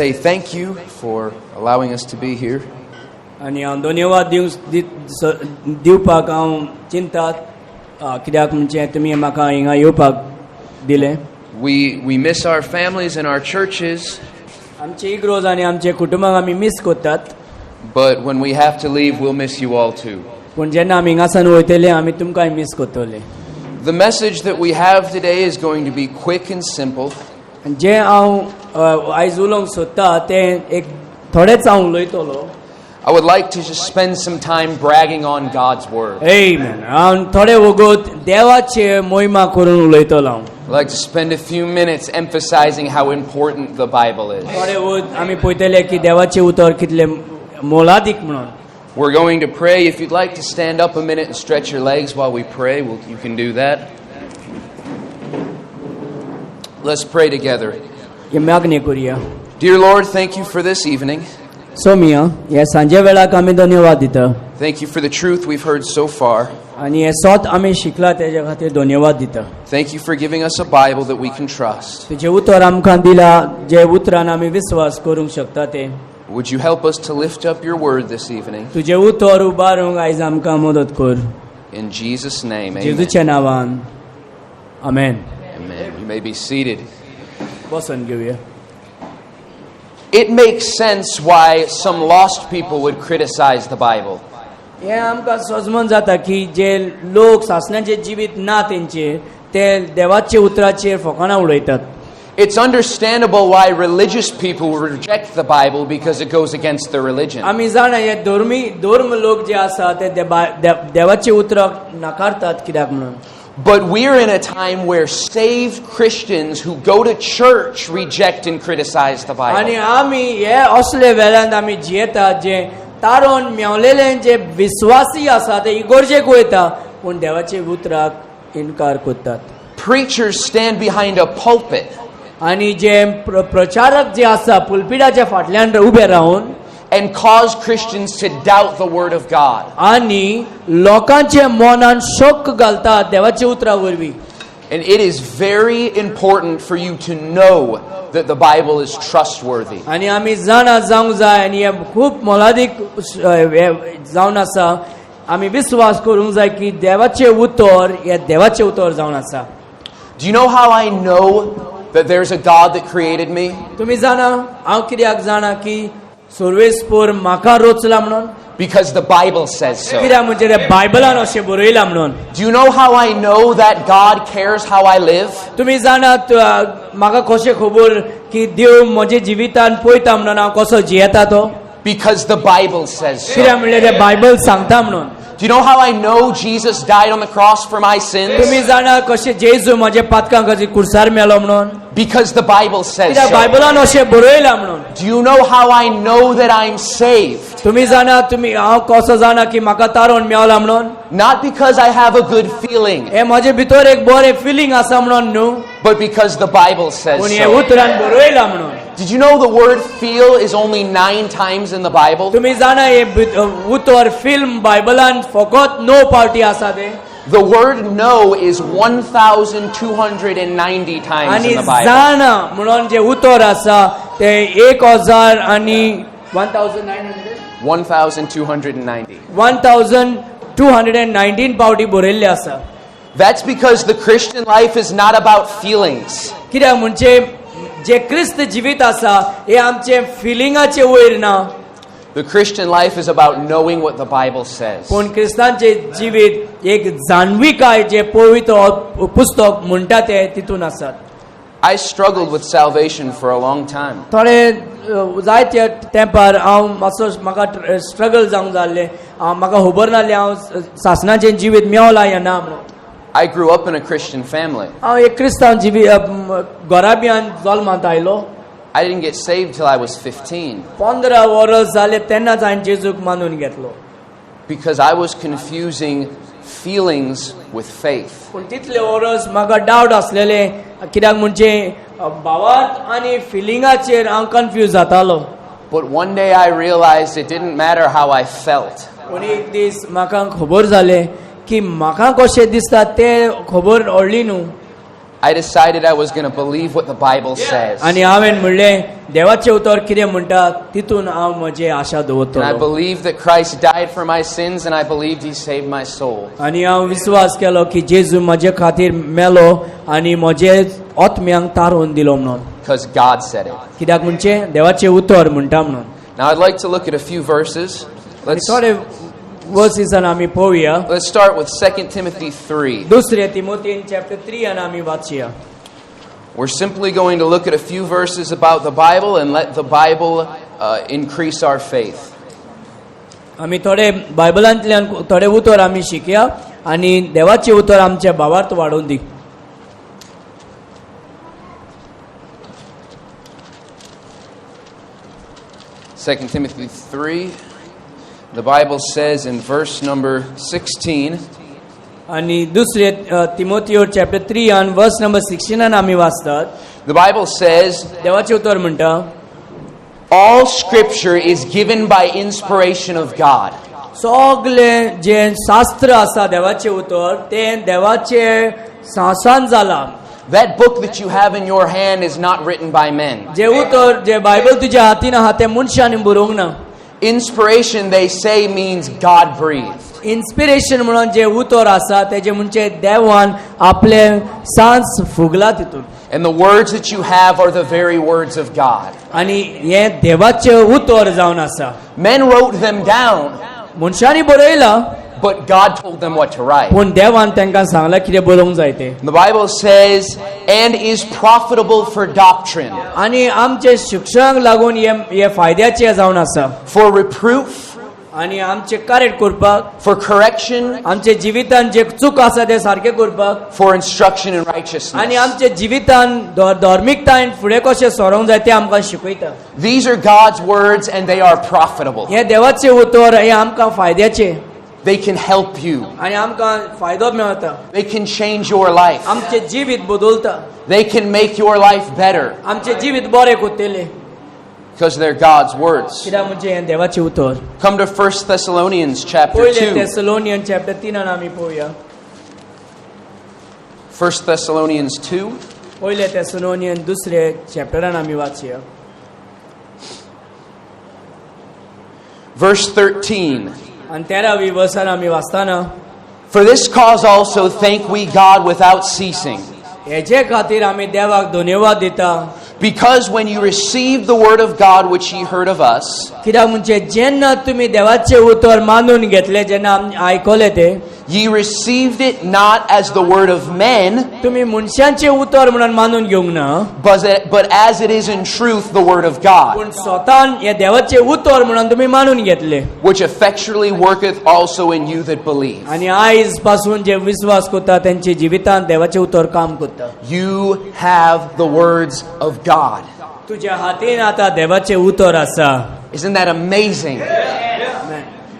say thank you for allowing us to be here. आनी हांव धन्यवाद दिवपाक हांव चिंतात कित्याक म्हणजे तुमी म्हाका हिंगा येवपाक दिलें. We miss our families and our churches, आमचे इगरोज आनी आमचे कुटुंबाक आमी मीस करतात, but when we have to leave, we'll miss you all too. पूण जेन्ना आमी हिंगासान वयतले आमी तुमकांय मीस करतले. The message that we have today is going to be quick and simple. आनी जें हांव आयज उलोवंक सोदता तें एक थोडेंच हांव उलयतलो. I would like to just spend some time bragging on God's Word. Amen. हांव थोडे वगत देवाचे मोहिमा करून उलयतलो हांव. I'd like to spend a few minutes emphasizing how important the Bible is. थोडे वगत आमी पळयतले की देवाचें उतर कितलें मोलादीक म्हणून. We're going to pray. If you'd like to stand up a minute and stretch your legs while we pray, well, you can do that. Let's pray together. हे मागणी करुया. Dear Lord, thank you for this evening. सोमिया ह्या सांजे वेळाक आमी धन्यवाद दिता. Thank you for the truth we've heard so far. आनी हे सोत आमी शिकला तेज्या खातीर धन्यवाद दिता. Thank you for giving us a Bible that we can trust. तुजें उतर आमकां दिला जे उतरान आमी विस्वास करूंक शकता ते. Would you help us to lift up your word this evening? तुजें उतर उबारूंक आयज आमकां मदत कर. In Jesus' name, amen. जेजूच्या नांवान आमेन. Amen. You may be seated. बसून घेवया. It makes sense why some lost people would criticize the Bible. हें आमकां सजमन जाता की जे लोक सासण्याचें जिवीत ना तेंचेर ते देवाच्या उतराचेर फकाणां उडयतात. It's understandable why religious people would reject the Bible because it goes against their religion. आमी जाणा हे धर्मी धर्म लोक जे आसा ते देवाच्या उतराक नाकारतात कित्याक म्हणून. But we're in a time where saved Christians who go to church reject and criticize the आनी Bible. आमी हे असले वेळान आमी जियेतात जे तारोन मेवलेले जे विस्वासी आसा ते इगोर्जेक वयता पूण देवाच्या उतराक इनकार करतात. Preachers stand behind a pulpit आनी जे प्रचारक जे आसा पुलपिटाच्या फाटल्यान उबे रावन and cause Christians to doubt the Word of God. आनी लोकांच्या मनान शोक घालतात देवाच्या उतरा वरवीं. And it is very important for you to know that the Bible is trustworthy. आनी आमी जाणा जावंक जाय आनी हें खूब मोलादीक हें जावन आसा आमी विस्वास करूंक जाय की देवाचें उतर हें देवाचें उतर जावन आसा. Do you know how I know that there's a God that created me? तुमी जाणा हांव कित्याक जाणा की सर्वेस्पोर म्हाका रोचला म्हणून? Because the Bible says so. कित्याक म्हणजे ते बायबलान अशें बरयलां म्हणून. Do you know how I know that God cares how I live? तुमी जाणात म्हाका कशें खबर की देव म्हज्या जिवितान पळयता म्हणून हांव कसो जियेता तो? Because the Bible says so. कित्याक म्हणल्यार तें बायबल सांगता म्हणून. Do you know how I know Jesus died on the cross for my तुमी sins? जाणा कशें जेजू म्हज्या पातकां खातीर कुर्सार मेलो म्हणून? Because the Bible says कित्याक so. बायबलान अशें बरयलां म्हणून. Do you know how I know that I'm saved? तुमी जाणा तुमी हांव कसो जाणा की म्हाका तारोन मेवला म्हणून? Not because I have a good feeling, हें म्हजे भितर एक बरें फिलींग आसा म्हणून न्हू, but because the Bible says पूण हें so. उतरान बरयलां म्हणून. Did you know the word feel is only 9 times in the Bible? तुमी जाणा हें उतर फिल्म बायबलान फकत णव पावटी आसा ते. The word know is 1,290 times आनी in the Bible. जाणा म्हणून जे उतर आसा ते एक हजार आनी 1900, 1,290. 1219 पावटी बरयल्ले आसा. That's because the Christian life is not about feelings. कित्याक म्हणजे जे क्रिस्त जिवीत आसा हे आमचे फिलिंगाचे वयर ना. The Christian life is about knowing what the Bible says. पूण क्रिस्तांचे जिवीत एक जाणविकाय जे पवित्र पुस्तक म्हणटा ते तितून आसात. I struggled with salvation for a long time. थोडे जायते तेंपार हांव मातसो म्हाका स्ट्रगल जावंक जाल्लें हांव म्हाका खबर नासलें हांव सासणाचें जिवीत मेवलां या ना म्हणून. I grew up in a Christian family. हांव एक क्रिस्तांव जिवीत घराब्यान जल्मांत आयलो. I didn't get saved till I was 15 15 वर्स जाले तेन्नाच हांवें जेजूक मानून घेतलो. because I was confusing feelings with faith. पूण तितले वर्स म्हाका डावट आसलेले कित्याक म्हणजे भावार्थ आनी फिलिंगाचेर हांव कन्फ्यूज जातालो. But one day I realized it didn't matter how I felt. पूण एक दीस म्हाका खबर जालें की म्हाका कशें दिसता तें खबर व्हडली न्हू. I decided I was going to believe what the Bible says. आनी हांवें म्हणलें देवाचें उतर कितें म्हणटा तितून हांव म्हजी आशा And I दवरतलो. believed that Christ died for my sins, and I believed he saved my soul. आनी हांव विस्वास केलो की जेजू म्हजे खातीर मेलो आनी म्हजे आत्म्यांक तारोवन दिलो म्हणून. Because God said it. कित्याक म्हणचे देवाचें उतर म्हणटा म्हणून. Now I'd like to look at a few verses. आनी Let's, थोडे वर्सीसान आमी पळोवया. let's start with 2 Timothy 3. दुसरे तिमोतीन चॅप्टर 3 आनी आमी वाचया. We're simply going to look at a few verses about the Bible and let the Bible increase our faith. आमी थोडे बायबलांतल्यान थोडे उतर आमी शिकया आनी देवाचें उतर आमच्या भावार्थ वाडोवन दी. 2 Timothy 3, the Bible says in verse number 16, आनी दुसरे तिमोतियो चॅप्टर 3 आनी वर्स नंबर 16 आमी वाचतात. the Bible says, देवाचें उतर म्हणटा, "All scripture is given by inspiration of God सगळें जें शास्त्र आसा देवाचें उतर तें देवाचें सांसान जालां. That book that you have in your hand is not written by men. जें उतर जें बायबल तुज्या हातीन आहा तें मनशांनी बरोवंक ना. Inspiration, they say, means God breathed. Inspiration म्हणून जें उतर आसा तेजें म्हणजे देवान आपलें सांस फुगला तितून. And the words that you have are the very words of God. आनी हें देवाचें उतर जावन आसा. Men wrote them down, मनशांनी बरयलां, but God told them what to write. पूण देवान तांकां सांगलां कितें बरोवंक जाय तें. The Bible says, "and is profitable for doctrine, आनी आमचे शिक्षणाक लागून हे हे फायद्याचें जावन आसा. for reproof, आनी आमचें करेक्ट करपाक, for correction, आमच्या जिवितान जे चूक आसा तें सारकें करपाक, for instruction in आनी righteousness." आमच्या जिवितान धर्मीकतायेन फुडें कशें सरोंक जाय तें आमकां शिकयता. These are God's words and they are profitable. हें देवाचें उतर हें आमकां फायद्याचें. They can help you. आनी आमकां फायदो मेळटा. They can change your life. आमचें जिवीत बदलता. They can make your life better आमचें जिवीत बरें करतलें. because they're God's words. कित्याक म्हणजे हें देवाचें उतर. Come to 1 Thessalonians chapter पयलें 2. तेसलोनियन चॅप्टर 3 आमी पळोवया. 1 Thessalonians 2. पयलें तेसलोनियन दुसरे चॅप्टरान आमी वाचया. Verse 13. आनी 13वी वर्सान आमी वाचतना, "For this cause also thank we God without ceasing, हेजे खातीर आमी देवाक धन्यवाद दिता, because when you received the word of God which ye heard of us, कित्याक म्हणजे जेन्ना तुमी देवाचें उतर मानून घेतलें, जेन्ना आमी आयकलें तें, ye received it not as the word of men, तुमी मनशांचें उतर म्हणून मानून घेवंक ना, but as it is in truth the word of God, पूण स्वतान हें देवाचें उतर म्हणून तुमी मानून घेतलें, which effectually worketh also in you that believe." आनी आयज पासून जे विस्वास करता तेंच्या जिवितांत देवाचें उतर काम करता. You have the words of God. तुज्या हातीन आतां देवाचें उतर आसा. Isn't that amazing?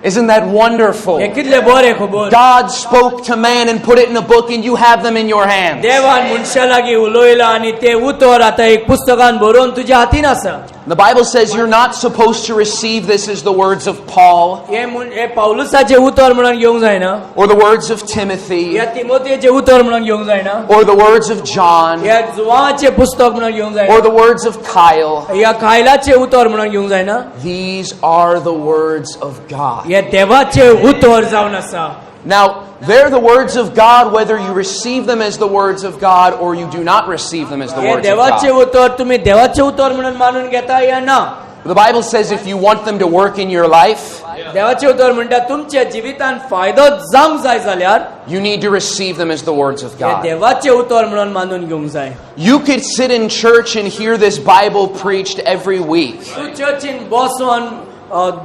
Isn't that wonderful? हें कितलें बरें खबर. God spoke to man and put it in a book, and you have them in your hands. देवान मनशा लागीं उलयलां आनी तें उतर आतां एक पुस्तकान बरोवन तुज्या हातीन आसा. The Bible says you're not supposed to receive this as the words of Paul हें हें पावलुसाचें उतर म्हणून घेवंक जायना, or the words of Timothy ह्या तिमोतेचें उतर म्हणून घेवंक जायना, or the words of John ह्या जुवाचें पुस्तक म्हणून घेवंक जायना, or the words of Kyle. ह्या कायलाचें उतर म्हणून घेवंक जायना. These are the words of God. हें देवाचें उतर जावन आसा. Now, they're the words of God whether you receive them as the words of God or you do not receive them as the हें words of देवाचें God. उतर तुमी देवाचें उतर म्हणून मानून घेता या ना. The Bible says if you want them to work in your life, देवाचें उतर म्हणटा तुमच्या जिवितान फायदो जावंक जाय जाल्यार you need to receive them as the words of हें God. देवाचें उतर म्हणून मानून घेवंक जाय. You could sit in church and hear this Bible preached every week. तूं चर्चीन बसोन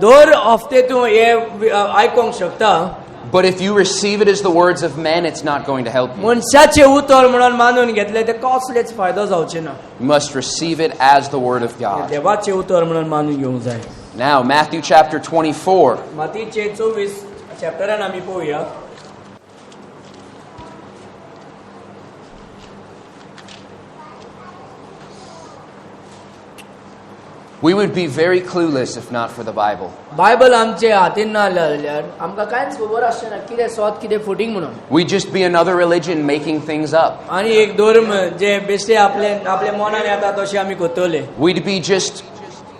दर हफ्ते तूं हें आयकोंक शकता. But if you receive it as the words of men, it's not going to help you. मनशाचें उतर म्हणून मानून घेतलें ते कसलेच फायदो जावचे ना. You must receive it as the word of God. देवाचें उतर म्हणून मानून घेवंक जाय. Now, Matthew chapter 24. मातीचे 24 चॅप्टरान आमी पळोवया. We would be very clueless if not for the Bible. Bible आमचे हातीन ना जाल्यार आमकां कांयच खबर आसचें ना कितें सोत कितें फटींग म्हणून. We'd just be another religion making things up. आनी एक धर्म जे बेश्टे आपले आपल्या मनान येता तशें आमी करतले. We'd be just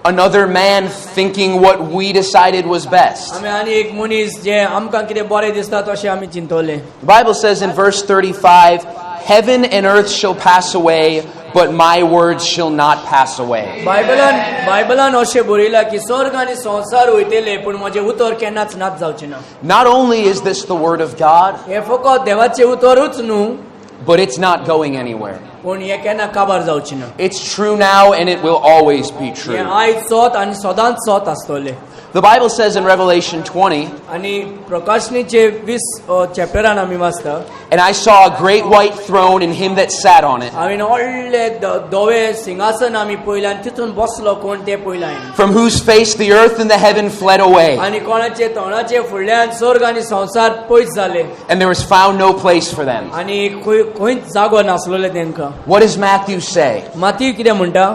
another man thinking what we decided was best. आमी आनी एक मनीस जे आमकां कितें बरें दिसता तशें आमी चिंतले. The Bible says in verse 35, "Heaven and earth shall pass away, but my words shall not pass away." बायबलान बायबलान अशें बरयलां की स्वर्ग आनी संवसार वयतले पूण म्हजें उतर केन्नाच नाच जावचें ना. Not only is this the word of God, हें फकत देवाचें उतरूच न्हू, but it's not going anywhere. पूण हें केन्ना काबार जावचें ना. It's true now and it will always be हें true. आयज सोत आनी सदांच सोत आसतलें. The Bible says in Revelation 20, आनी प्रकाशनीचे 20 चॅप्टरान आमी वाचता, "And I saw a great white throne and him that sat on it, हांवें व्हडले धवें सिंगासन आमी पळयलें आनी तितून बसलो कोण तें पळयलें हांवें. From whose face the earth and the heaven fled away, आनी कोणाचे तोंडाचे फुडल्यान स्वर्ग आनी संवसार पयस जाले, and there was found no place for them." आनी खंय खंयच जागो नासलेलो तेंकां. What does Matthew say? माती कितें म्हणटा?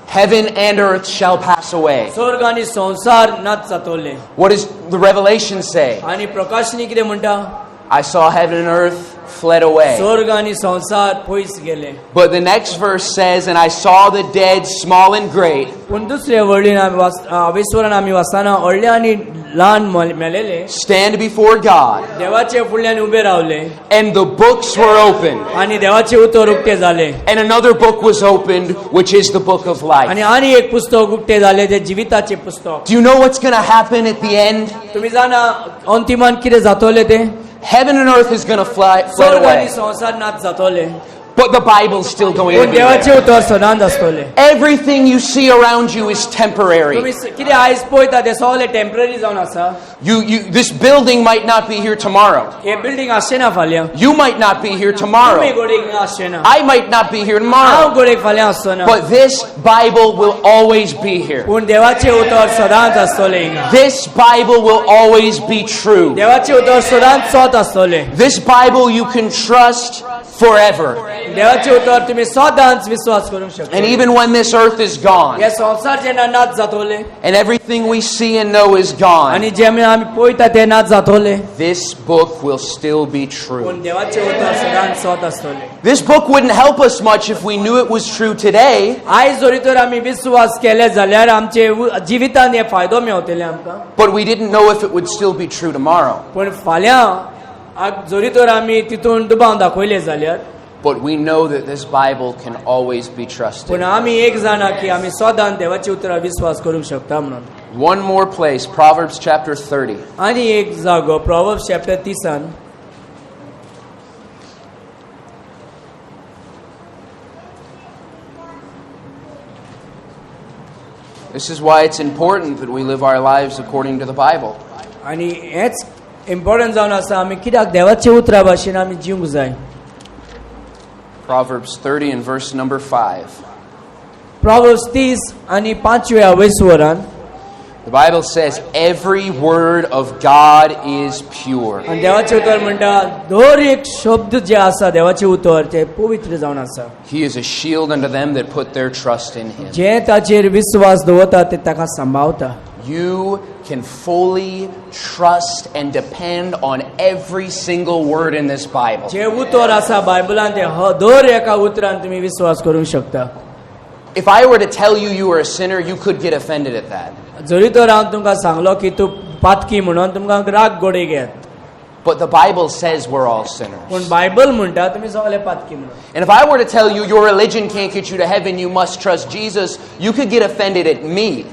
"Heaven and earth shall pass away." स्वर्ग आनी संवसार नाच जातले. What does the Revelation say? आनी प्रकाशनी कितें म्हणटा? "I saw heaven and earth fled away." स्वर्ग आनी संवसार पयस गेले. But the next verse says, "And I saw the dead, small and great, पूण दुसरे व्हडलीन आमी वाच अवेश्वरान आमी वाचतना व्हडले आनी ल्हान मेलेले stand before God, देवाचे फुडल्यान उबे रावले, and the books were opened. आनी देवाचे उतर उक्ते जाले, And another book was opened, which is the book of life." आनी आनी एक पुस्तक उक्ते जाले ते जिविताचे पुस्तक. Do you know what's going to happen at the end? तुमी जाणा अंतिमान कितें जातलें तें? Heaven and earth is going to fly fled स्वर्ग आनी away. संवसार नाच जातले, But the Bible's still going to पूण be देवाचें there. उतर सदांच आसतलें. Everything you see around you is temporary. तुमी कितें आयज पळयता तें सगळें टेम्पररी जावन आसा. This building might not be here tomorrow. हें बिल्डींग आसचें ना फाल्यां. You might not be here तुमी tomorrow. घडयेक हिंगा आसचें ना. I might not be here हांव tomorrow. घडयेक फाल्यां आसचो ना. But this Bible will always be here. पूण देवाचें उतर सदांच आसतलें हिंगा. This Bible will always be true. देवाचें उतर सदांच सत आसतलें. This Bible you can trust forever. देवाचें उतर तुमी सदांच विस्वास करूंक शकता. And even when this earth is gone हे संवसार जेन्ना नाच जातले and everything we see and know is gone, आनी जे आमी आमी पळयता ते नाच जातले, this book will still be true. पूण देवाचें उतर सदांच सत आसतलें. This book wouldn't help us much if we knew it was true today, आयज जरी तर आमी विस्वास केले जाल्यार आमचे जिवितान हे फायदो मेवतले आमकां, but we didn't know if it would still be true tomorrow. पूण फाल्यां जरी तर आमी तितून दुबाव दाखयले जाल्यार, But we know that this Bible can always be trusted. पूण आमी एक जाणा की आमी सदांच देवाच्या उतरार विस्वास करूंक शकता म्हणून. One more place, Proverbs chapter 30. आनी एक जागो proverbs chapter 30. This is why it's important that we live our lives according to the Bible. आनी हेच इम्पॉर्टंट जावन आसा आमी कित्याक देवाच्या उतरा भाशेन आमी जिवंक जाय. Proverbs 30 and verse number 5. Proverbs 30 आनी 5व्या वयसवरान The Bible says, "Every word of God is pure." आनी देवाचें उतर म्हणटा दर एक शब्द जे आसा देवाचें उतर तें पवित्र जावन आसा. He is a shield unto them that put their trust in him. जे ताचेर विस्वास दवरता ते ताका सांबाळता. You can fully trust and depend on every single word in this Bible. जे उतर आसा बायबलान ते दर एका उतरान तुमी विस्वास करूंक शकता. If I were to tell you you were a sinner, you could get offended at that. जरी तर हांव तुमकां सांगलो की तूं पातकी म्हणून तुमकां राग गोडे घेत, But the Bible says we're all sinners. पूण बायबल म्हणटा तुमी सगळे पातकी म्हणून. And if I were to tell you your religion can't get you to heaven, you must trust Jesus, you could get offended at me.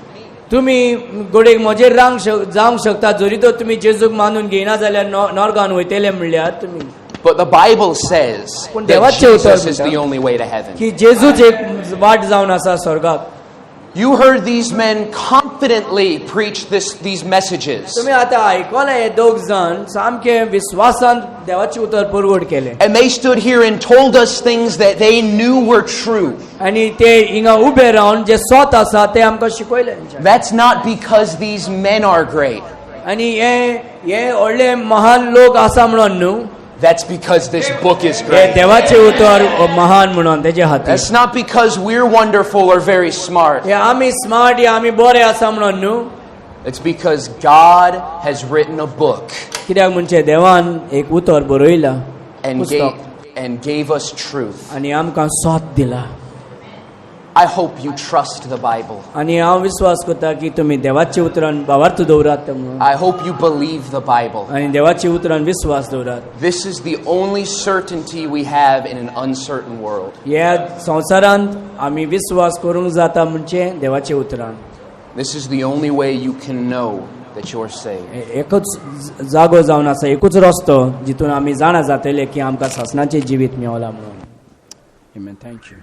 तुमी गोडेक म्हजेर रावंक जावंक शकता जरी तर तुमी जेजूक मानून घेयना जाल्यार नॉर्गान वयतले म्हणल्यार तुमी. But the Bible says पूण that देवाचें उतर Jesus is म्हणटा the only way to heaven. की जेजूच एक वाट जावन आसा स्वर्गाक. You heard these men confidently preach these messages. तुमी आतां आयकलें हे दोग जाण सामके विस्वासान देवाचें उतर परगट केलें. And they stood here and told us things that they knew were true. आनी ते हिंगा उबे रावन जे स्वत आसा ते आमकां शिकयलें. That's not because these men are great. आनी हे हे व्हडले महान लोक आसा म्हणून न्हू. That's because this book is हे great. देवाचें उतर महान म्हणून तेजे खातीर. That's not because we're wonderful or very smart. हे आमी स्मार्ट या आमी बरे आसा म्हणून न्हू. It's because God has written a book कित्याक म्हणजे देवान एक उतर बरयलां and पुस्तक gave us truth. आनी आमकां सोद दिला. I hope you trust the Bible. आनी हांव विस्वास करता की तुमी देवाच्या उतरान भावार्थ दवरात म्हणून I hope you believe the Bible. आनी देवाच्या उतरान विस्वास दवरात. This is the only certainty we have in an uncertain world. ह्या संवसारांत आमी विस्वास करूंक जाता म्हणजे देवाच्या उतरान. This is the only way you can know that you're saved. एकूच जागो जावन आसा, एकूच रस्तो जितून आमी जाणा जातले की आमकां सासणाचें जिवीत मेवलां म्हणून. Amen. Thank you.